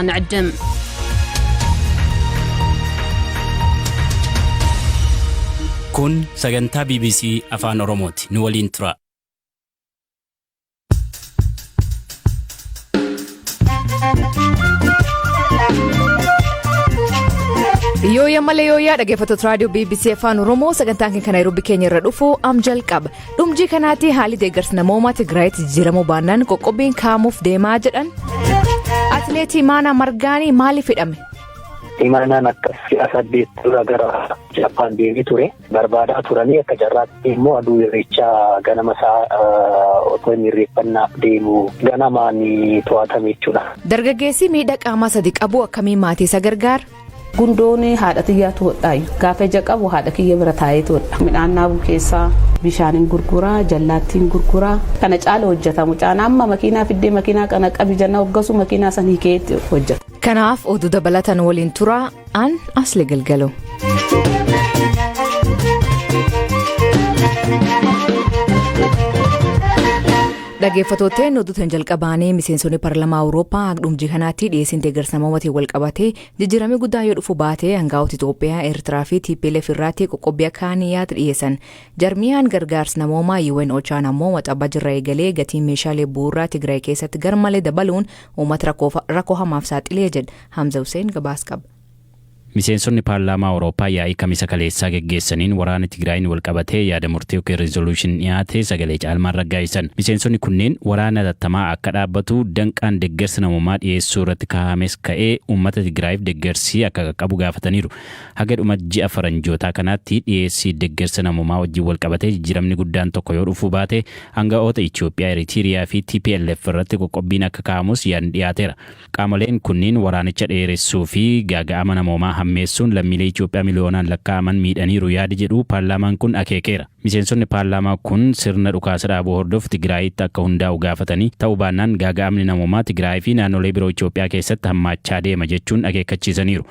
ንዕድም። Kun sagantaa BBC Afaan Oromooti. Nu waliin tura. Yooyyaa malee yooyyaa dhaggeeffattoota raadiyoo BBC Afaan Oromoo, sagantaan keenya kan Naayiroobii keenya irra dhufu am jalqaba. Dhumjii kanaatti haalli deeggarsa namoomaa Tigraayitti jijjiiramuu baannaan qoqqobbiin kaa'amuuf deemaa jedhan. Atileetii Imaanaa Margaanii maaliif hidhame? Imaanaan akka si'a 8 dura gara Jappaan deemee ture. Barbaadaa turanii akka carraatti immoo aduu irreechaa ganama isaa otoo inni irreeffannaaf deemu ganamaan to'atame jechuudha. Dargaggeessi miidhaa qaamaa sadi qabu akkamiin maatii isa gargaara? Gundoon haadha xiyyaatu hodhaayu. Gaafa ija qabu haadha kiyya bira taa'eetu hodha. Midhaan naabuu keessaa bishaaniin gurguraa, jallaattiin gurguraa. Kana caala hojjeta mucaan amma makiinaa fiddee makiinaa kana qabi jenna hoggasu makiinaa san hiikeetti hojjeta. Kanaaf oduu dabalatan waliin turaa, an Asli Galgalo. Dhaggeeffattootni oduutiin jalqabaanii, miseensonni paarlaamaa Awurooppaa dhumjii kanaatti dhiyeessiin deeggarsa namoomaatiin wal qabatee jijjiiramni guddaa yoo dhufu baatee hangaa'ota Itoophiyaa, Eertiraa fi TPLF irratti qoqqobbii akka yaada dhiyeessan. Jarmiyaan gargaarsa namoomaa UN Ochaan ammoo Waxabajjii irra eegalee gatiin meeshaalee bu'uuraa Tigraay keessatti garmalee dabaluun uummata rakkoo hamaaf saaxilee jedha. Hamza Hussein gabaas qaba. Miseensonni paarlaamaa Awurooppaa yaa'ii Kamisa kaleessaa geggeessaniin waraana Tigraayin wal qabatee yaada murtee yookiin resolution dhiyaate sagalee caalmaan raggaasisan. Miseensonni kunneen waraana hatattamaa akka dhaabbatu, danqaan deeggarsa namoomaa dhiyeessuu irratti kaa'ames ka'ee uummata Tigraayiif deeggarsi akka qaqqabu gaafataniiru. Haga dhuma ji'a faranjootaa kanaatti dhiyeessii deeggarsa namoomaa wajjin wal qabatee jijjiiramni guddaan tokko yoo dhufuu baate aanga'oota Itoophiyaa, Eritiiriyaa fi TPLF irratti qoqqobbiin akka kaa'amus yaadni dhiyaateera. Qaamoleen kunniin waraanicha dheeressuu fi gaaga'ama namoomaa hammeessuun lammiilee Itoophiyaa miliyoonaan lakkaa'aman miidhaniiru yaadi jedhu paarlaamaan kun akeekeera. Miseensonni paarlaamaa kun sirna dhukaasa dhaabuu hordofu Tigraayitti akka hundaa'u gaafatanii, ta'uu baannaan gaaga'amni namoomaa Tigraay fi naannolee biroo Itoophiyaa keessatti hammaachaa deema jechuun akeekkachiisaniiru.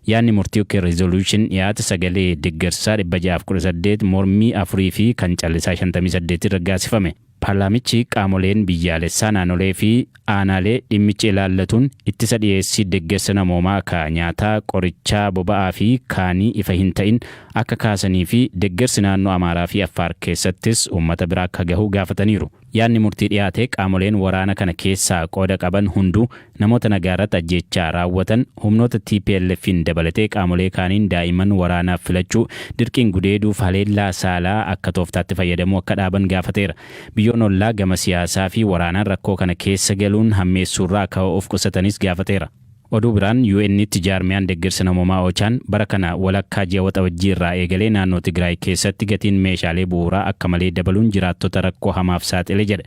Yaadni murtii yookiin resolution dhiyaate sagalee deeggarsaa 618, mormii 4 fi kan callisaa 58 raggaasifame. Paarlaamichi qaamoleen biyyaalessaa, naannolee fi aanaalee dhimmichi ilaallatuun ittisa dhiyeessii deeggarsa namoomaa ka nyaataa, qorichaa, boba'aa fi kaanii ifa hin ta'in akka kaasanii fi deeggarsi naannoo Amaaraa fi Affaar keessattis uummata biraa akka gahu gaafataniiru. Yaadni murtii dhiyaate qaamoleen waraana kana keessaa qooda qaban hunduu namoota nagaa irratti ajjeechaa raawwatan, humnoota TPLF'n dabalatee qaamolee kaaniin daa'imman waraanaaf filachuu, dirqiin gudeeduuf haleellaa saalaa akka tooftaatti fayyadamuu akka dhaaban gaafateera. Biyyoon ollaa gama siyaasaa fi waraanaan rakkoo kana keessa galuun hammeessuurraa akka of qusatanis gaafateera. Oduu biraan, UN'tti jaarmiyaan deeggarsa namoomaa Ochaan bara kana walakkaa ji'a Waxabajjii irraa eegalee naannoo Tigraay keessatti gatiin meeshaalee bu'uuraa akka malee dabaluun jiraattota rakkoo hamaaf saaxile jedhe.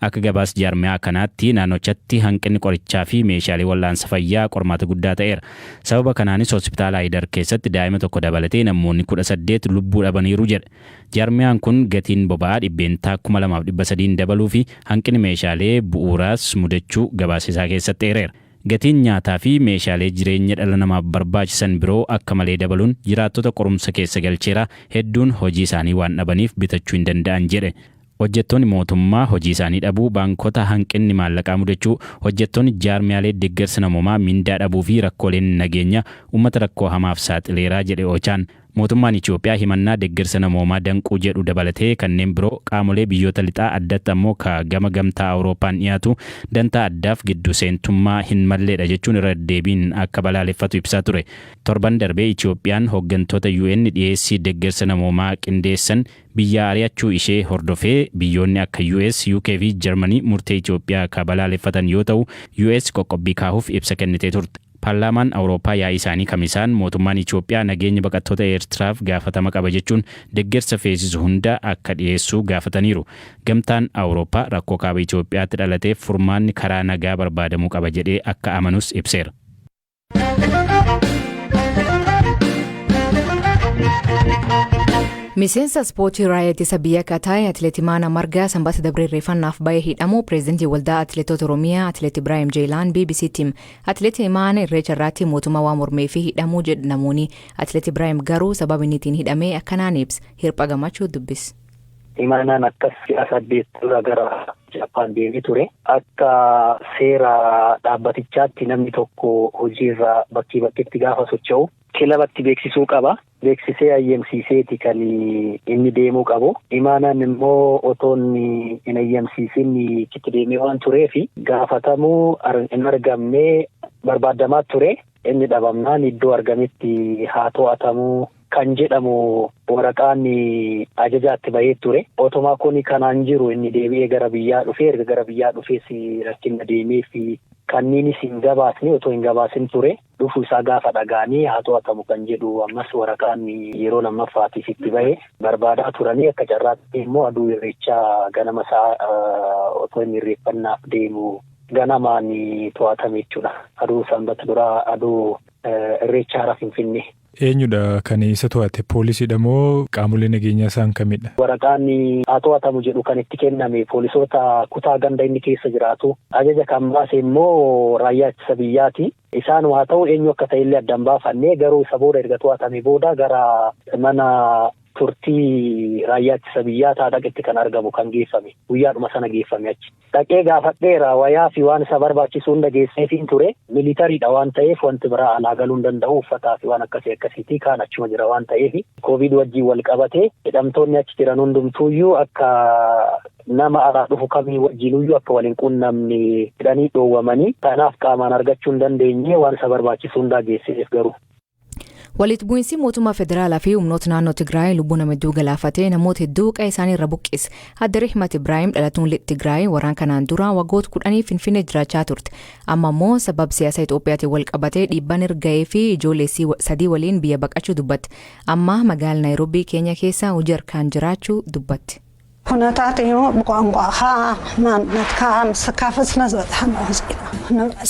Akka gabaas jaarmiyaa kanaatti naannochatti hanqinni qorichaa fi meeshaalee wal'aansa fayyaa qormaata guddaa ta'eera. Sababa kanaanis hospitaala Ayidar keessatti daa'ima tokko dabalatee namoonni 18 lubbuu dhabaniiru jedhe. Jaarmiyaan kun gatiin boba'aa 2,300% dabaluu fi hanqinni meeshaalee bu'uuraas mudachuu gabaasa isaa keessatti eereera. Gatiin nyaataa fi meeshaalee jireenya dhala namaaf barbaachisan biroo akka malee dabaluun jiraattota qorumsa keessa galcheera, hedduun hojii isaanii waan dhabaniif bitachuu hin danda'an jedhe. Hojjettoonni mootummaa hojii isaanii dhabuu, baankota hanqinni maallaqaa mudachuu, hojjettoonni jaarmiyaalee deeggarsa namoomaa mindaa dhabuu fi rakkooleen nageenya uummata rakkoo hamaaf saaxileeraa jedhe Ochaan. Mootummaan Itoophiyaa himannaa deeggarsa namoomaa danquu jedhu dabalatee kanneen biroo qaamolee biyyoota lixaa, addatti ammoo ka gama Gamtaa Awurooppaan dhiyaatu, dantaa addaaf giddu seentummaa hin malleedha jechuun irra deebiin akka balaaleffatu ibsaa ture. Torban darbee Itoophiyaan hooggantoota UN dhiyeessii deeggarsa namoomaa qindeessan biyyaa ari'achuu ishee hordofee biyyoonni akka US, UK fi Jarmanii murtee Itoophiyaa ka balaaleffatan yoo ta'u, US qoqqobbii kaahuuf ibsa kennitee turte. Paarlaamaan Awurooppaa yaa'ii isaanii Kamisaan mootummaan Itoophiyaa nageenya baqattoota Eertiraaf gaafatama qaba jechuun deeggarsa feesisu hunda akka dhiyeessuu gaafataniiru. Gamtaan Awurooppaa rakkoo kaaba Itoophiyaatti dhalateef furmaanni karaa nagaa barbaadamuu qaba jedhee akka amanus ibseera. Miseensa ispoortii raayyaa ittisa biyya akka ta'e Atileet Imaanaa Margaa Sanbata dabree irreeffannaaf bahee hidhamu pireezidantii Waldaa Atileetota Oromiyaa Atileet Ibraahim Jeelaan BBC'tti hime. Atileet Imaana irreecha irratti mootummaa waan mormee fi hidhamuu jedhu namoonni. Atileet Ibraahim garuu sababa inni ittiin hidhame akkanaan ibsa. Hirpha Gammachuu dubbis. Imaanaan akkas ji'a 8 dura gara Jappaan deemee ture. Akka seera dhaabbatichaatti namni tokko hojiirraa bakkee bakkeetti gaafa socho'u kilabatti beeksisuu qaba. Beeksisee ayyamsiiseeti kan inni deemuu qabu. Imaanaan immoo otoo hin ayyamsiisin itti deemee waan tureef gaafatamuu hin argamne barbaadamaa ture. Inni dhabamnaan iddoo argametti haa to'atamuu kan jedhamu waraqaan ajajaatti bahee ture. Otomaa kun kanaan jiru inni deebi'ee gara biyyaa dhufee, erga gara biyyaa dhufees rakkina deemee fi kanniinis hin gabaasne, otoo hin gabaasin ture. Dhufu isaa gaafa dhagaanii haa to'atamu kan jedhu ammas waraqaan yeroo lammaffaatiif itti bahe barbaadaa turanii, akka carraatti immoo aduu Irreechaa ganama isaa otoo inni irreeffannaaf deemu ganamaan to'atame jechuudha. Aduu Sanbata duraa, aduu Irreechaa Finfinnee. Eenyudha kan isa to'ate? Poolisiidha moo qaamolee nageenyaa isaan kamidha? Waraqaan haa to'atamu jedhu kan itti kenname poolisoota kutaa ganda inni keessa jiraatu. Ajaja kan baase immoo raayyaa ittisa biyyaati. Isaan haa ta'u, eenyu akka ta'ellee addaan baafannee, garuu isa booda erga to'atame booda gara mana turtii raayyaa ittisa biyyaa Taadhaqitti kan argamu kan geeffame, guyyaadhuma sana geeffame. Achi dhaqee gaafadheera, wayaa fi waan isa barbaachisu hunda geesseefiin ture. Militariidha waan ta'eef wanti biraa alaa galuu hin danda'u, uffataa fi waan akkasii akkasiitii kaan achuma jira waan ta'eef, Koovid wajjin wal qabate hidhamtoonni achi jiran hundumtuuyyuu akka nama alaa dhufu kamii wajjinuyyuu akka waliin qunnamne hidhanii dhoowwamanii, kanaaf qaamaan argachuu hin dandeenye, waan isa barbaachisu hundaa geesseef garuu. Walitti bu'iinsi mootummaa federaalaa fi humnoota naannoo Tigraay lubbuu nama hedduu galaafatee, namoota hedduu qe'ee isaanii irra buqqise. Adde Rihmat Ibraahim dhalatuun Tigraay waraan kanaan dura waggoota 10 Finfinnee jiraachaa turte. Amma immoo sababa siyaasa Itoophiyaatiin wal qabatee dhiibbaan irra ga'ee fi ijoollee sadii waliin biyya baqachuu dubbatti. Amma magaalaa Naayiroobii Keenya keessa hojii harkaan jiraachuu dubbatti. ኩነታት እዩ ብቋንቋኻ ማንነትካ ምስካፍ ስለ ዝበፅሐና ወፂና።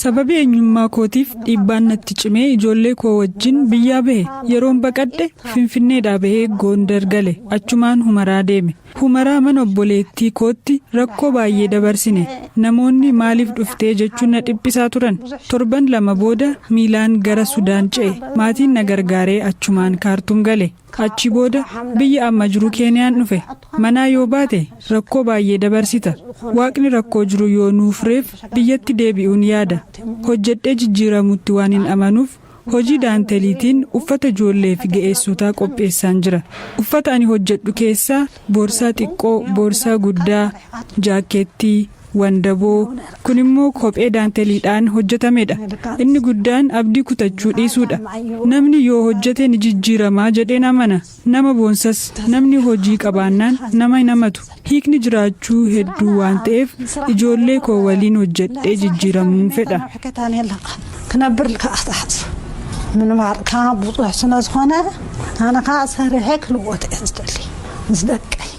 Sababii eenyummaa kootiif dhiibbaan natti cimee ijoollee koo wajjin biyyaa bahe. Yeroon baqadhe Finfinneedhaa bahee Goondar gale, achumaan Humaraa deeme. Humaraa mana obboleettii kootti rakkoo baay'ee dabarsine. Namoonni maaliif dhuftee jechuun na dhiphisaa turan. Torban 2 booda miilaan gara Sudaan ce'e. Maatiin na gargaaree achumaan Kaartum gale. Achi booda biyya amma jiru Keeniyaan dhufe. Manaa yoo baate rakkoo baay'ee dabarsita. Waaqni rakkoo jiru yoo nuuf reef biyyatti deebi'uun yaada. Hojjedhee jijjiiramutti waan hin amanuuf hojii daanteliitiin uffata ijoollee fi ga'eessotaa qopheessaan jira. Uffata ani hojjedhu keessaa boorsaa xiqqoo, boorsaa guddaa, jaakkeettii, wandaboo, kun immoo kophee daanteliidhaan hojjetamedha. Inni guddaan abdii kutachuu dhiisuudha. Namni yoo hojjete ni jijjiiramaa jedheen amana. Nama boonsas, namni hojii qabaannaan nama hin hamatu. Hiikni jiraachuu hedduu waan ta'eef ijoollee koo waliin hojjedhee jijjiiramuun fedha. ክነብር ኢልካ ክትሓስብ ምንባርካ ብዙሕ ስለ ዝኾነ ኣነ ከዓ ሰሪሐ ክልወጥ እየ ዝደሊ ምስ ደቀይ።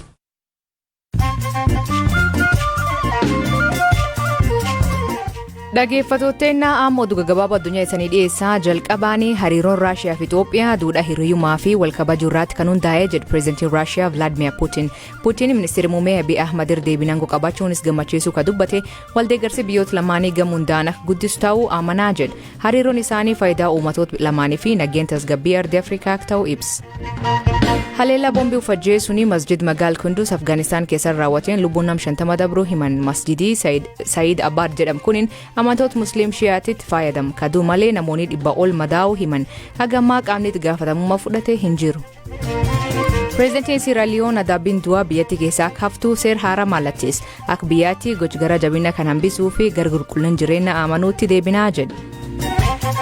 Dhaggeeffattoota, amma oduu gaggabaaboo addunyaa isanii dhiyeessaa. Jalqabaanii, hariiroon Raashiyaa fi Itoophiyaa duudhaa hiriyummaa fi wal kabajuu irratti kan hundaa'e jedhu pireezidantiin Raashiyaa Vilaadimir Puutin. Puutin ministeerri muummee Abiy Ahmad irra deebiin aangoo qabaachuunis gammachiisuu kan dubbate, waldeeggarsi biyyoota lamaanii gama hundaan akka guddisu ta'uu amanaa jedha. Hariiroon isaanii faayidaa uummatoota lamaanii fi nageenya tasgabbii ardii Afrikaa akka ta'u ibsa. Haleellaa boombii ufajjeessuun masjid magaal Kunduz Afgaanistaan keessatti raawwateen lubbuun nam 50 dabruu himan. Masjidii Sayid Abaad jedhamu kunin amantoota Musliim Shiyaatitti fayyadamu. Kaduu malee namoonni 100 ol madaa'uu himan. Haga ammaa qaamni itti gaafatamummaa fudhate hin jiru. Pireezidantiin Siiraaliyoon adabbiin du'aa biyyattii keessaa akka haftuu seera haaraa mallatteesse. Akka biyyaatti gochi gara jabina kan hambisuu fi gara qulqullina jireenya amanuutti deebinaa jedhe.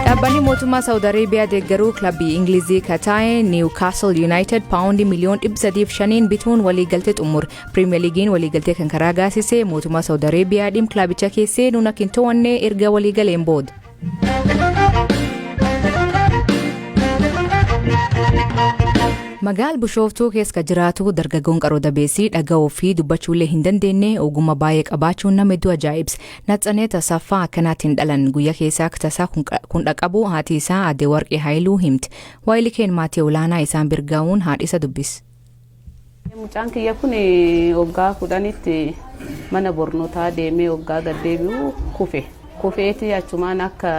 Dhaabbanni mootummaa Saawud Areebiyaa deeggaruu kilabii Ingilizii kataa'e Newcastle United paawundii miliyoon 305n bituun waliigaltee xumure. Piriimiyer Liigiin waliigaltee kan karaa gaasise mootummaa Saawud Areebiyaa dhimma kilabicha keessee nuun akka hin to'anne erga waliigaleen booda. Magaal Bishooftuu keessa kan jiraatu dargaggoon qaroo dabeessii dhaga'uu fi dubbachuullee hin dandeenye ogummaa baay'ee qabaachuun nama hedduu ajaa'ibse. Natsanee Tasaffaa akkanaatiin dhalan guyyaa keessaa akka tasaa kun dhaqabu haati isaa aadde Warqee Haayiluu himti. Waayilii maatii olaanaa isaan birgaa'uun haadha isa dubbise. Mucaan kiyya kun waggaa 10tti mana barnootaa deemee waggaa gad deebi'u kufe. Kufeeti achumaan akka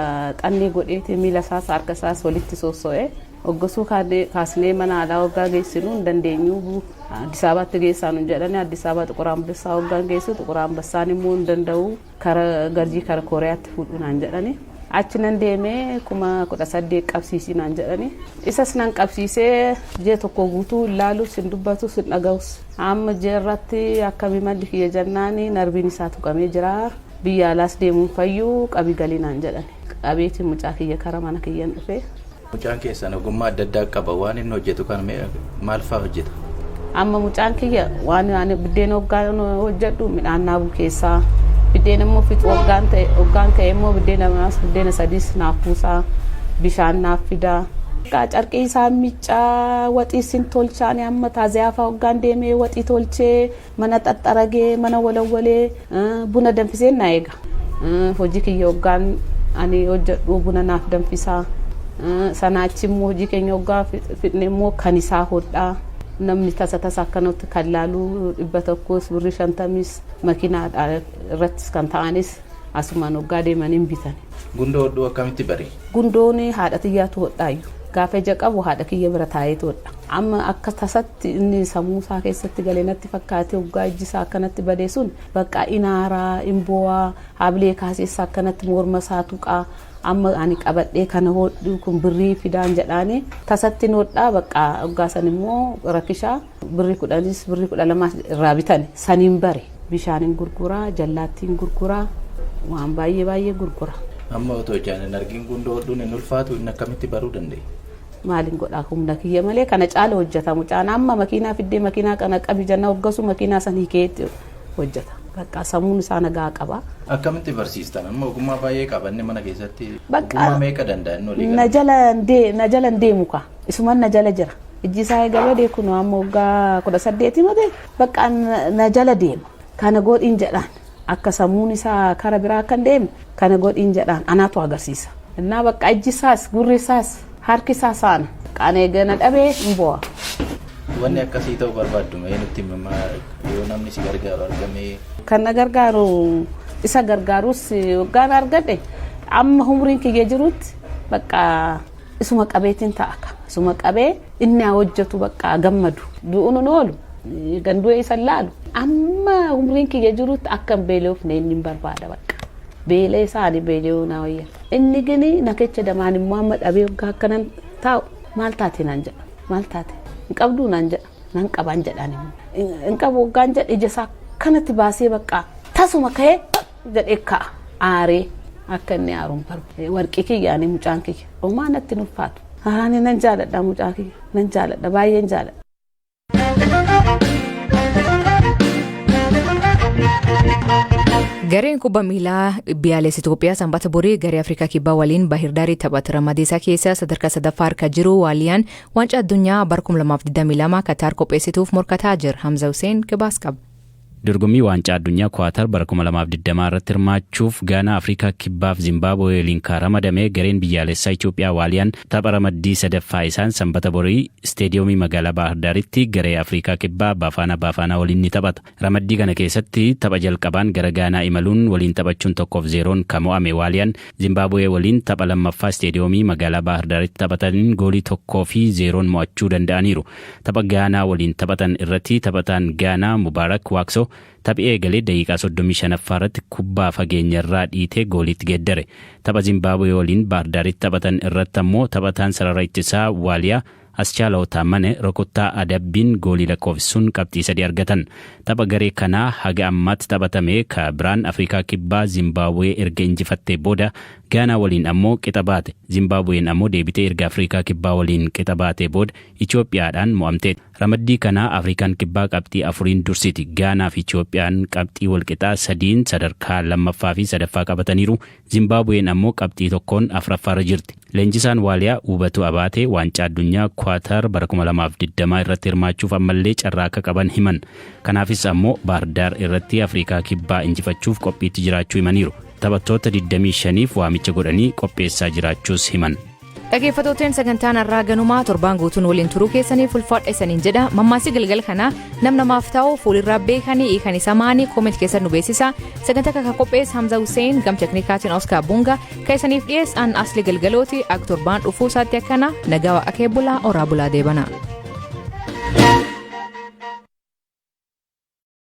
xannii godheeti miila isaas harka isaas walitti sosso'e. Hoggasuu kaasnee mana aadaa hoggaa geessinu hin dandeenyu. Addis Ababaatti geessaa nu jedhani. Addis Ababa Xuqur Ambassaa hoggaan geessu, Xuqur Ambassaan immoo hin danda'u, kara Garjii kara Kooriyaatti fuudhu naan jedhani. Achi nan deemee 18,000 qabsiisii naan jedhani. Isas nan qabsiisee ji'a tokko guutuu hin laalus, hin dubbatus, hin dhaga'us. Amma ji'a irratti akkamii malli kiyya jennaani, narbiin isaa tuqamee jira. Biyya alaas deemuun fayyuu qabii galii naan jedhani. Qabeetiin mucaa kiyya kara mana kiyyan dhufe. Mucaan keessan ogummaa adda addaa qaba. Waan inni hojjetu kan maal fa'aa hojjeta? Amma mucaan kiyya waan ani biddeen hoggaan hojjedhu midhaan naa bukeessaa. Biddeen immoo fixu hoggaan ta'e, hoggaan ka'e immoo biddeena lamaas biddeena sadiis naaf buusaa. Bishaan naaf fidaa. Carqii isaa miccaa, waxii sin tolchaa. Ni amma taaziyaa fa'aa hoggaan deemee waxii tolchee, mana xaxxaragee, mana walawwalee, buna danfisee na eega. Hojii kiyya hoggaan ani hojjedhu buna naaf danfisaa. Sanaa achi immoo hojii keenya hoggaa fixne immoo kan isaa hodhaa. Namni tasa tasa akkanatti kan laalu 100s, birrii 50s, makiinaa irrattis kan ta'anis asumaan hoggaa deemanii hin bitan. Gundoo hodhuu akkamitti bare? Gundoon haadha xiyyaatu hodhaayu. Gaafa ija qabu haadha kiyya bira taa'eetu hodha. Amma akka tasatti inni sammuu isaa keessatti galee natti fakkaate. Hoggaa ijji isaa akkanatti badee sun bakka inaaraa hin boo'aa, habilee kaaseessa akkanatti morma isaa tuqaa. Amma ani qabadhee kana hodhu kun birrii fidaan jedhaani, tasatti hodhaa. Bakka hoggaa san immoo rakkishaa birrii 10s birrii 12s irraa bitan saniin bare. Bishaaniin gurguraa, jallaattiin gurguraa, waan baay'ee baay'ee gurgura. Amma otoo ijaan hin argin gundoo hodhuun hin ulfaatu? Inni akkamitti baruu danda'e? Maaliin godhaa, humna kiyya malee kana caala hojjeta mucaan. Amma makiinaa fiddee makiinaa kana qabi jenna, hoggasu makiinaa san hiikeetti hojjeta. Bakka sammuun isaa nagaa qaba. Akkamitti barsiistan? Amma ogummaa baay'ee qabanne mana keessatti Bakka- ogummaa meeqa danda'an olii? Na jala hin deemu ka. Isuman na jala jira. Ijji isaa eega badee kun amma waggaa 18 mate bakka na jala deema. Kana godhiin jedhaan, akka sammuun isaa kara biraa akka hin deemne kana godhiin jedhaan, anaatu agarsiisa. Innaa bakka ijji isaas, gurri isaas, harki isaa saana. Qaana eega na dhabee hin bo'a. Wanni akkasii ta'uu barbaaddu mee nutti himaa, yoo namni si gargaaru argamee? Kan na gargaaru, isa gargaarus waggaan argadhe, amma umriin kiyya jirutti bakka isuma qabeetiin ta'a ka. Isuma qabee inni haa hojjetu, bakka gammadu. Du'uun hin oolu. Gandu'ee isa laalu. Amma umriin kiyya jirutti akka hin beelofne inni hin barbaada bakka. Beela isaa ani beela'uu na wayya. Inni gini na kecha damaan immoo amma dhabee waggaa akkanan taa'u, maal taate naan jedha. Maal taate? Hin qabduu naan jedha. Nan qabaan jedhaan immoo. Hin qabu waggaan jedhe, ija isaa akkanatti baasee bakka tasuma ka'ee jedhee ka'a. Aaree akka inni aaruun barbaadu. Warqii kiyya ani mucaan kiyya. Homaa natti hin ulfaatu. Ani nan jaaladha mucaa kiyya. Nan jaaladha, baay'een jaaladha. Gareen kubbaa miilaa biyyaalessa Itoophiyaa sanbata borii garee Afrikaa Kibbaa waliin Baahir taphata. Ramaddii isaa keessa sadarkaa sadaffaa harka jiru Waaliyaan waancaa addunyaa bara 2022 Kataar qopheessituuf morkataa jira. Hamza Hussein gabaas qaba. Dorgommii waancaa addunyaa Kuwaatar bara 2020 irratti hirmaachuuf Gaanaa, Afrikaa Kibbaaf Zimbaabuwee waliin kan ramadame gareen biyyaalessaa Itoophiyaa Waaliyaan tapha ramaddii sadaffaa isaan sanbata borii isteediyoomii magaalaa Baahirdaaritti garee Afrikaa Kibbaa Baafaanaa Baafaanaa waliin ni taphata. Ramaddii kana keessatti tapha jalqabaan gara Gaanaa imaluun waliin taphachuun 1-0n kan mo'ame Waaliyaan, Zimbaabuwee waliin tapha lammaffaa isteediyoomii magaalaa Baahirdaaritti taphataniin goolii 1-0n mo'achuu danda'aniiru. Tapha Gaanaa waliin taphatan irratti taphataan Gaanaa Mubaarak Waaksoo taphi eegalee daqiiqaa 35ffaa irratti kubbaa fageenyarraa dhiitee gooliitti geeddare. Tapha Zimbaabuwee waliin Baahirdaaritti taphatan irratti ammoo taphataan sarara ittisaa Waaliyaa Aschaaloo Taammane rukuttaa adabbiin goolii lakkoofsisuun qabxii 3 argatan. Tapha garee kanaa haga ammaatti taphatame ka biraan Afrikaa Kibbaa Zimbaabuwee erga injifattee booda Gaanaa waliin ammoo qixa baate. Zimbaabuween ammoo deebitee erga Afrikaa Kibbaa waliin qixa baatee booda Itoophiyaadhaan mo'amteeti. Ramaddii kanaa Afrikaan Kibbaa qabxii 4n dursiti. Gaanaa fi Itoophiyaan qabxii walqixaa 3n sadarkaa lammaffaa fi sadaffaa qabataniiru. Zimbaabuween ammoo qabxii 1n afuraffaarra jirti. Leenjisaan Waaliyaa Hubatu Abaatee waancaa addunyaa Kuwaatar bara 2020 irratti hirmaachuuf ammallee carraa akka qaban himan. Kanaafis ammoo Baahirdaar irratti Afrikaa Kibbaa injifachuuf qophiitti jiraachuu himaniiru. Taphattoota 25f waamicha godhanii qopheessaa jiraachuus himan. Dhaggeeffattooteen, sagantaan har'aa ganumaa. Torbaan guutuun waliin turuu keessaniif ulfaadha isaniin jedha. Mammaasii galgal kanaa nam namaaf ta'u fuulirraa beekanii kan isa maanii comment keessan nu beeksisa. Sagantaa kana qopheesse Hamza Hussein, gam teknikaatiin Oscar Bunga, kan isaniif dhiyeesse an Asli Galgalooti. Akka torbaan dhufuu isaatti akkana nagaa akee bulaa, oraa bulaa, deebana.